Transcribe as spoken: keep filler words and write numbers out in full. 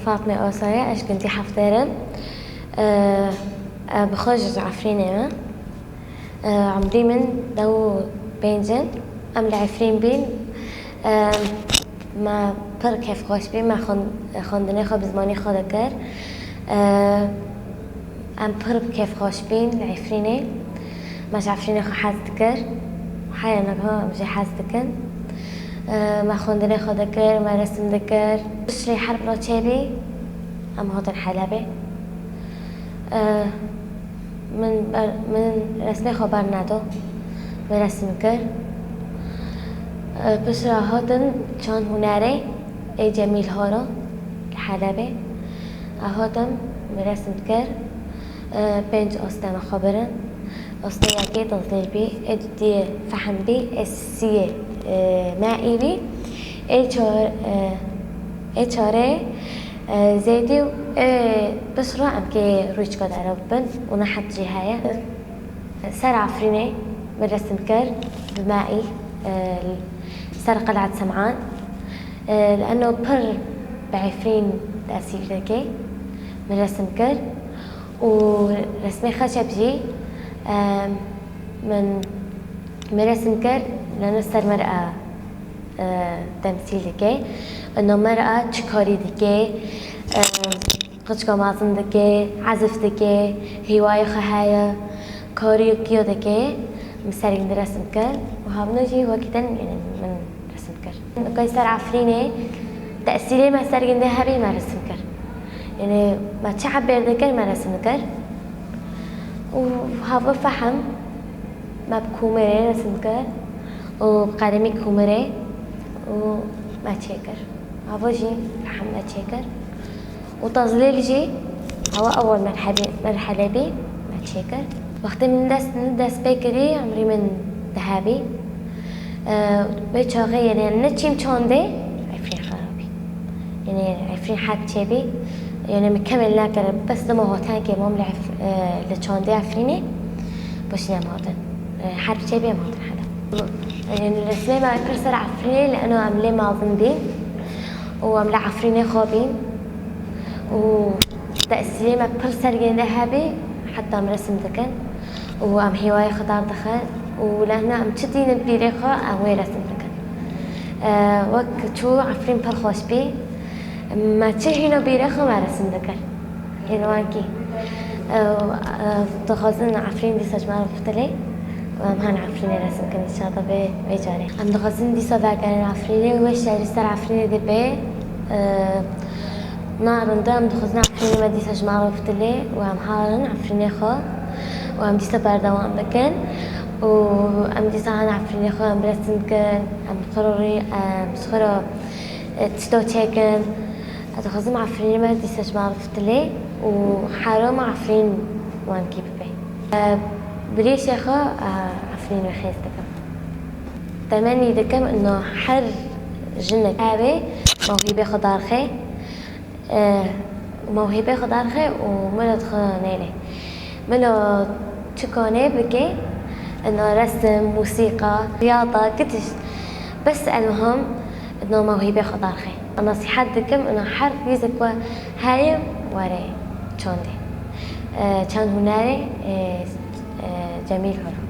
Fatme Osaye, ez ji gundî Heftêr im. E, e, bi xwe ji Efrînê me. E, emrî min deh û pênc in. Em li Efrîn bîn. E, me pir kêfxweş bî. Me xwend-, xwendinê xwe bi zimanê xwe dikir. E, em pir kêfxweş bîn li Efrînê. Me ji Efrînê xwe hez dikir. Heya niha em jê hez dikin. E, me xwendinê xwe dikir, me resim dikir. Piştî her bila çêbî, em hatin Helebê. E, min ber-, min resmê xwe berneda. Min resim kir. E, piştre hatin çand hunerê ê Cemîl Horo li Helebê. E, hatim min resim kir. E, pênc aste me xwe birin. Astê yekê tazlêr bî, ê duyê fehm bî, ê siyê, e, me'î bî, ê çar-, e, ê çarê, e, zêdî û ê piştre em kê rûyçka dere bibin û ne heb jî heye. Ser Efrînê min resim kir bi me'î, e, ser Qel'et Sem'an. E, li eno pir bi Efrîn tesîr dike. Min resim kir. Û resmê xeşep jî, e, min, min resim kir, leno ser mer'a, e, temsîl dike. Ino mer'a çi karî dike, e, qiçka mezin dike, ezif dike, hîwayê xwe heye, karî kiyo dike, min serî resim kir. Û havno jî wekî din, yanî min resim kir. Kay ser Efrînê tesîrê me ser gindê hebî me resim kir. Yanî me çi ebêr dikir me resim dikir. Û hava fehm me bi komerê resim dikir û bi qelemî komerê û me çêkir. Hava jî fehm me çêkir. Û tazlêl jî hewa ewil merhebê-, merhele bî me çêkir. Wextê min dest, dest pê kirî, emrî min dehebî. E, wê çaxê, yanî, ne çîm çandê, Efrîn xerabî. Yanî, Efrîn heb çêbî. Yanî, min kemêl nekir, bes dima hatin kê mam li Ef-, e, li çandê Efrînê. Boşî em hatin. E, heb çêbî em hatin hele. Yanî, resmê me kir ser Efrînê, li eno em lê mezin bîn. Û em li Efrînê xwe bîn. Û tesîrê me pir ser gindê hebî, heta em resim dikin. Û em hêwayê xwe dar dixin. Û lehna em çi dînin pîrê xwe, em wê resim dikin. E, wek çû Efrîn pir xweş bî. Me çi hîna bîrê xwe me resim dikir. Hênwankî. E, e, dixwazin Efrîn dîsa ji me re biftilê. Û em han Efrînê resim kin, înşallah vê, vê carê. Em dixwazin dîsa vegerin Efrînê û wê şerî ser Efrînê de bê. E, na rinde em dixwazin Efrînê me dîsa ji me re biftilê û em harin Efrînê xwe û em dîsa berdewam bikin û em dîsa han Efrînê xwe em resim kin, em xirorî, em ji xwe re, e, tişto çêkin. Ez dixwazim Efrînê me dîsa ji me re biftilê û hera me Efrîn wankî bibe. E, bi rêşê xwe, e, Efrîn wê xêz dikim. Temennî dikim ino her jinek hebe mewhîbê xwe darxê, e, mewhîbê xwe darxê û milo dixwe nêlê. Milo çi kanê bike, ino resim, musîqa, tiyatra, gitiş. Bes elmuhim ino mewhîbê xwe darxê. Nesîhet dikim, ino her hîzek we heye were çandê. E, çand hunerê, e, e, Cemîl Hora.